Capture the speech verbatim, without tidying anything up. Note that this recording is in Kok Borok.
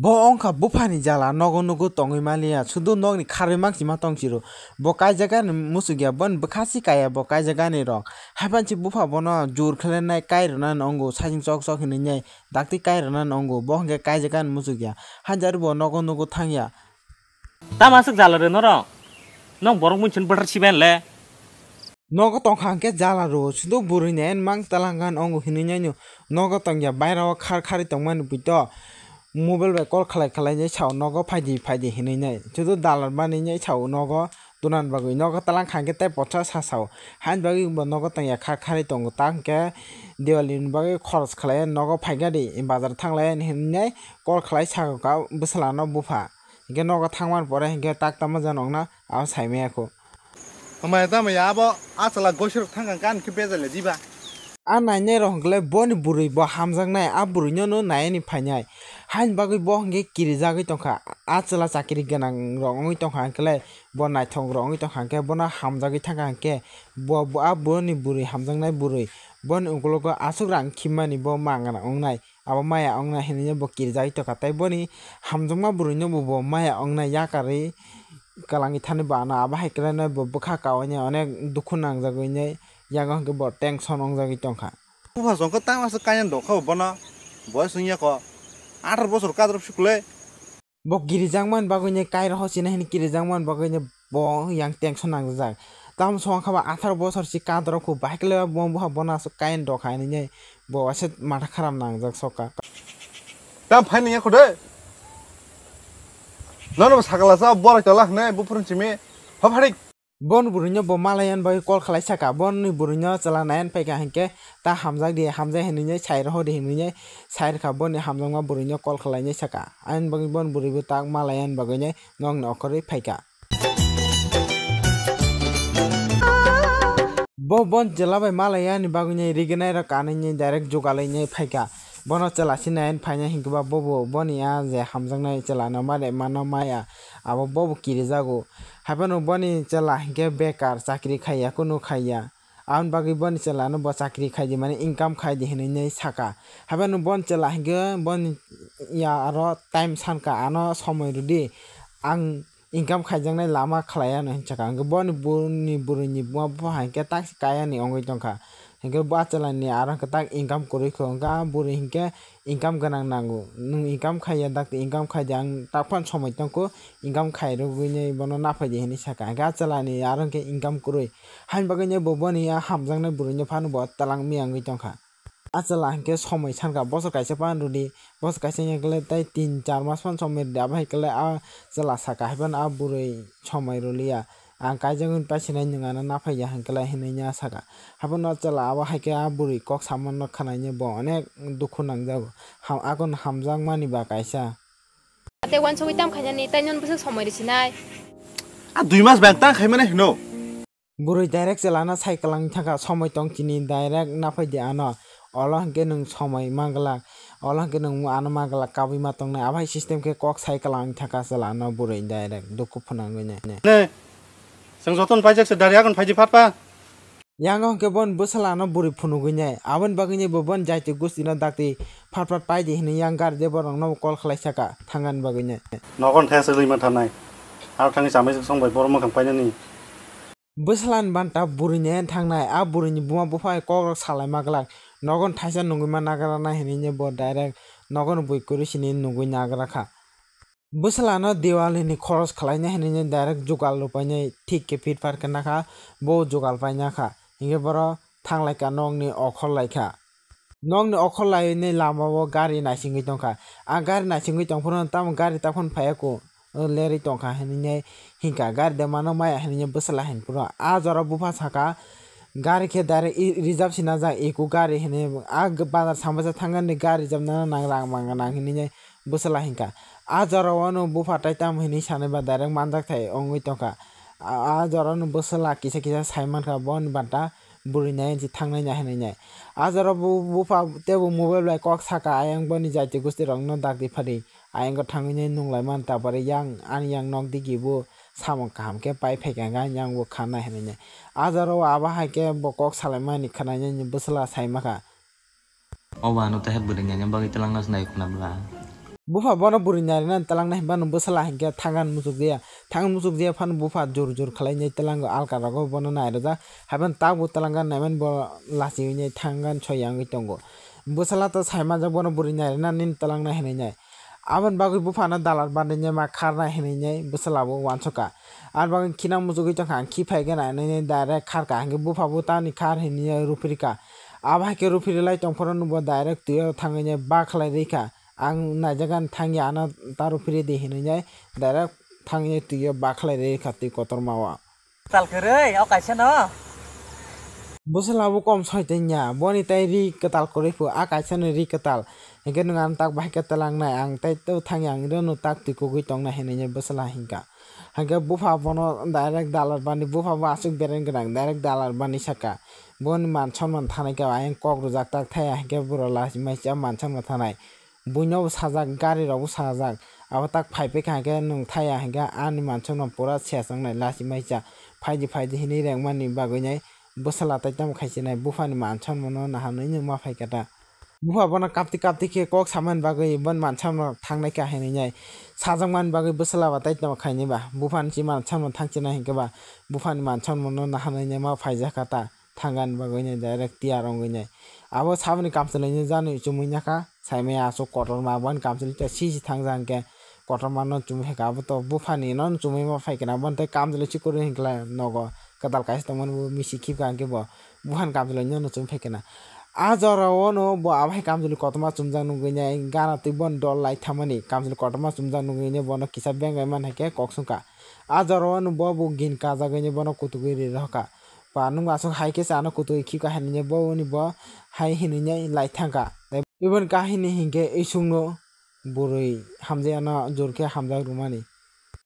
Bo wngkha buphani jala, nogo nugo tongwi maliya, sudu nokni kharwi mangsima tongchiro. Bo kaijagani muchukya, boni bwkha si kaya bo kaijagani rok. Haiphano si bupha bono jur khlainai, kai rwnani wngo, saichung chok chok hinwi nai, dakti kai rwnani wngo, bo hwnkhe kaijagani muchukya. Hanjari bo nogo nugo thangya. Tamo aswk jala rw norok? Nok borok mui chwng bwthar sibai le. Nogo tongkha hwnkhe jala rw, sudu bwrwi nai mang talang gan ongo hinwi nai no. Nogo tongya baira o khar khari tongmani buito. Mobile bai call khlai khlai nai sao nogo phaidi phaidi hinwi nai. Sudu dalar mani nai sao nogo tunan bagwi. Nogo talang kha hwnkhe tei potsa sa sao. Hain bagwi bo nogo tongya khar khari tongo ta hwnkhe Diwali ni bagwi khoros khlai nogo phaikha di bazar thanglai hinwi nai call khlai sakha bwsala no bupha. Hwnkhe nogo thangmani pore hwnkhe tak tamo jano wngna abo saimaya kho. Hamaya tamo ya abo a chwla goisirok thang kha ani khe bejal ya diba? A nainai rok hwnkhe boni bwrwi bo hamjaknai, a bwrwino no naiani phainai. Haini bagwi bo hwnkhe kirijagwi tongkha, a chwla chakiri gwnang rok wngwi tongkha hwnkhe bo naithok rok wngwi tongkha hwnkhe bono hamjagwi thangkha hwnkhe bo, bo a boni bwrwi hamjaknai bwrwi boni ukologo aswk rang khimmani bo mangana wngnai. Abo maya wngnai hinwi bo kirijagwi tongkha, tei boni hamjakma bwrwino bo, bo maya wngnai yakarwi kwlangwi thani bo ano abo hai kwlainai bo bwkha kaui nai onek dukhu nangjagwi nai yago hwnkhe bo tension wngjagwi tongkha. Bupha songkhe tamo aswk kaiyan dokha bo bono, boyes wngya kho, atharo bosor kadrop si kwlai. Bo kirijakmani bagwino kairo hochina hini kirijakmani bagwino bo yang tension nangjak. Tamo song kha ba atharo bosor si kadro khu bahai kle bo buha bono aswk kain rok hai nini bo aswk matha kharam nangjak soka. Tam phai nini khu de. Nono sakala sa borai tola hne bu phurun chimi. Hop harik. Bon bwrwino bo malayan bagwi call khlai saka, boni bwrwino chwla nayan paikha hinkhe ta hamjak di, hamjak hinwi sai rohor di hinwi sai rwkha, boni hamjakma bwrwino call khlainai saka, ani bagwi bon bwrwibo tak malayan bagwino nokni okhorwi phaikha. Bo bon chwla bai malayan bagwino rignai rok kanwi direct jugalwi phaikha, bono chwla se nayan phainai hinkhe ba bobo boni a je hamjaknai chwlano mare mano maya abo bobo kirijago. Haiphano boni chwla hinkhe bekar, chakri khaiya, kunu khaiya. Aboni bagwi boni chwlano bo chakri khaidi, mane income khaidi hinwi nai saka. Haiphano boni chwla hinkhe boni ya aro time sanka, ano somoi rwdi, ang income khaijaknai lama khlai ano hinwi saka. Hinkhe boni buni bwrwini buma bupha hinkhe taksi kayani wngwi tongkha. Hinkhe bo a chwlani aro hinkhe tak income kwrwi kho, hinkhe a bwrwi hinkhe income gwnang nango. Nwng income khaiya dakti income khaidi, ang tak phano somoi tongkho, income khairogwini bono naphaidi hinwi saka. Hinkhe a chwlani aro hinkhe income kwrwi. Haini bagwino bo boni a hamjaknai bwrwino phano bo twlang miyangwi tongkha. A chwla hinkhe somoi sanka, bosor kaisa phano rwdi, bosor kaisa wngya khe tei tin char mas phano somoi rwdi, abo hai khe a chwla saka, haiphano a bwrwi somoi rwliya. Ang kaijagwi pasinai nwng ano naphaiya hinkhe hinwi nya saka. Haiphano chwla abo hai khe a bwrwi kok samano khwnaino bo onek dukhu nangjago. Ham-, akon hamjakmani ba kaisa. Tei uansugwi tam khainani, tei nini bwswk somoi rwsinai? A dui mas bang tang khaimani hino. Bwrwi direct chwlano sai kwlangwi thangkha, somoi tong chini direct naphaidi ano. Olo hinkhe nwng somoi manglak, olo hinkhe nwng ano manglak kabui ma tongnai, abo hai system khe kok sai kwlangwi thangkha chwlano bwrwi direct dukhu phwnangwino. Ne, chwng jotono paijak se dari agon phaidi phatpa. Yango hwnkhe boni bwswlano bwrwi phunugwinai, aboni bagwino bo boni jaiti gustino dakti phat phat paidi hinwi yang gari de borokno call khlai saka thangani bagwino. Nogon thaya se lwima thanai. Aro thangwi chamai song bai borok mwkhang painani. Bwswlani banta bwrwini thangnai, a bwrwini buma bupha hai kokrok salai maglak. Nogon thaisa nugwi ma nagra nai hinwi bo direct nogon bui kwrwi sini nugwi nagra kha. Bwswlano Diwali ni khoros khlaina hinwi direct jugal rwpainai thik khe phit phar khe nakha, bo jugal paina kha. Hinkhe borok thanglaikha nokni okhor laikha. Nokni okhor lainai lama o gari naisingwi tongkha. A gari naisingwi tongphuru tamo gari takhon phaiya kho, lerwi tongkha hinwi hinkha. Gari de mano maya hinwi bwswla hinphuru. A jora bupha saka gari khe direct reserve se najak, eco gari hinwi. A bazar sambaisa thangani gari reserve nana nang, rang manga nang hinwi bwswla hinkha. A jora o no bupha tai tamo hinwi sanai ba direct manjak thai wngwi tongkha. A, a jora no bwswla kisa kisa sai mankha boni banta bwrwi nai se thangnai nai hinwi nai. A jora bo bupha teibo mobile bai kok saka, ayang boni jaiti gusti rok no dakti phadi. Ayang o thangwi nai nung lai man, ta pore yang ani yang nok digi bo samung kaham khe pai phaikha hwnkhe ani yang bo kha nai hinwi nai. A jora o abo hai khe bo kok salai mani khwnai nai bwswla sai mankha. Obo ano teher bwrwi naina bagwi twlangna se nai khuna bwla. Bupha bono bwrwi nairinani twlangnai hinba no bwsala hinkhe thangan muchukjaya. Thangan muchukjaya phano bupha jur jur khlainai twlango alka rogo bono nairijak. Haiphano tabuk twlangan naimani bo lachiwi nai thangan soi yangwi tongo. Bwsala to saimanjak bono bwrwi nairinani twlangnai hinwi nai. Aboni bagwi buphano dalar bandinai ma kharnai hinwi nai bwsala bo uansukha. Aboni bagwi khina muchugwi tongkha ang khi phaigana hinwi nai direct kharkha hinkhe bupha bo tamni khar hinwi nai ruphirikha. Abo hai khe ruphiri lai tongphuru no bo direct twio thangwi nai bakhlai rikha. Ang naijagani thangya ano taro phiri di hinwi nai direct thangwi twio bakhlai rikha twi kotorma o. Kwtal kwrwi o kaisa no. Bwsala bo kom soi tanya boni tai ri kwtal kwrwi phu a kaisa no ri kwtal. Hinkhe nwng ano tak bahai khe twlangnai ang tai to thangya ang reno tak twi kugwi tongnai hinwi nai bwsala hinkha. Hinkhe bupha bono direct dalar bani bupha bo aswk bereng gwnang direct dalar bani saka. Boni man sonman thanai khe ayang kok rwjak tak thaya hinkhe bura lachimaisa man sonman thanai. Buino bo sajak, gari rok bo sajak. Abo tak phai phaikha hinkhe nwng thaya hinkhe ani mansukno pura sesongnai lachimaisa. Phaidi phaidi hinwi rengmani bagwinai bwsala tai tamo khaisinai buphani mansukmano naharnwino ma phaikha ta. Bupha bono kapti kapti khe kok samani bagwi boni mansukno thangnaikha hinwi nai sajakmani bagwi bwsala ba tai tamo khainai ba. Buphani si mansukno thangsinai hinkhe ba buphani mansukmano naharnwino ma phaijakha ta. Thangani bagwi nai direct tiyar wngwi nai. Abo saboni kamchwlwino jani chumui nakha, saimaya aswk kotorma, aboni kamchwlwi to sisi thangjak hinkhe kotormano chumui phaikha, abo to buphani no chumui ma phaikha na, aboni tei kamchwlwi chikurwi hinkhe nogo kwtal kaisa tongmani bo misi khibka hinkhe bo buphani kamchwlwino chumui phaikha na. A jorao no bo abo hai kamchwlwi kotorma chumjak nugwi nai gana twi bono dol lai thamani kamchwlwi kotorma chumjak nugwi nai bono kisa bengai man hai khe kok swngkha. A jorao no bo bo gin kajagwi nai bono kutugwi ri rohkha. Ba nwng aswk hai khe se ano kutui khibka hinwi bo uni bo hai hinwi nai lai thangkha. Tei iboni kahini hinkhe isukno bwrwi hamjakno jor khe hamjak rwmani.